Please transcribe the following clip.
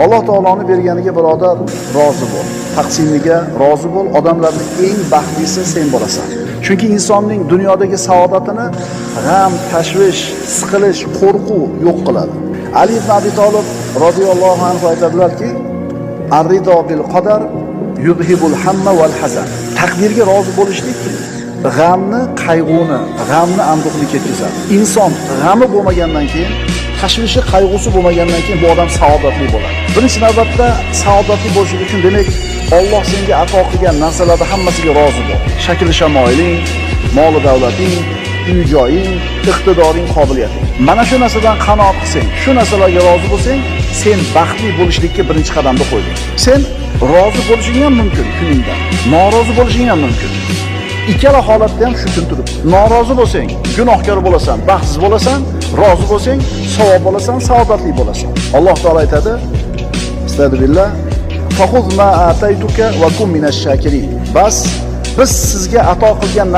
Alloh taoloni berganiga, birodar, rozi bo'l. Taqsimiga rozi bo'l. Odamlarning eng baxtlisi sen bo'lasan. Chunki insonning dunyodagi saodatini g'am, tashvish, siqilish, qo'rquv yo'q qiladi. Ali ibn Abi Tolib roziyallohu anhu aytadilarki: "Ar-rido bil qadar yudhibul hamma val hazan." Taqdirga rozi bo'lishlik g'amni, qayg'uni, g'amni, anduhni ketkazadi. Inson g'ami bo'lmagandan keyin, tashvishi, qayg'usi bo'lmagandan keyin bu odam saodatli bo'ladi. Birinchi navbatda saodatli bo'lish uchun, demak, Alloh senga ato qilgan narsalarni hammasiga rozi bo'l. Shakli shamoiling, moli davlating, uy joying, iqtidoring, qobiliyating. Mana shu narsadan qanoat qilsang, shu narsalarga rozi bo'lsang, sen baxtli bo'lishlikka birinchi qadamni qo'yding. Sen rozi bo'lishing ham mumkin kuningdan, norozi bo'lishing ham mumkin. Ikkala holatda ham shu kun turibdi. Norozi bo'lsang, gunohkor bo'lasan, baxtsiz bo'lasan, rozi bo'lsang, savob olasan, saodatli bo'lasan. Alloh taolo aytadi: "Astagfirullah, faxuz ma ataytuka va kun minash shakirin." Bas, biz sizga ato qilgan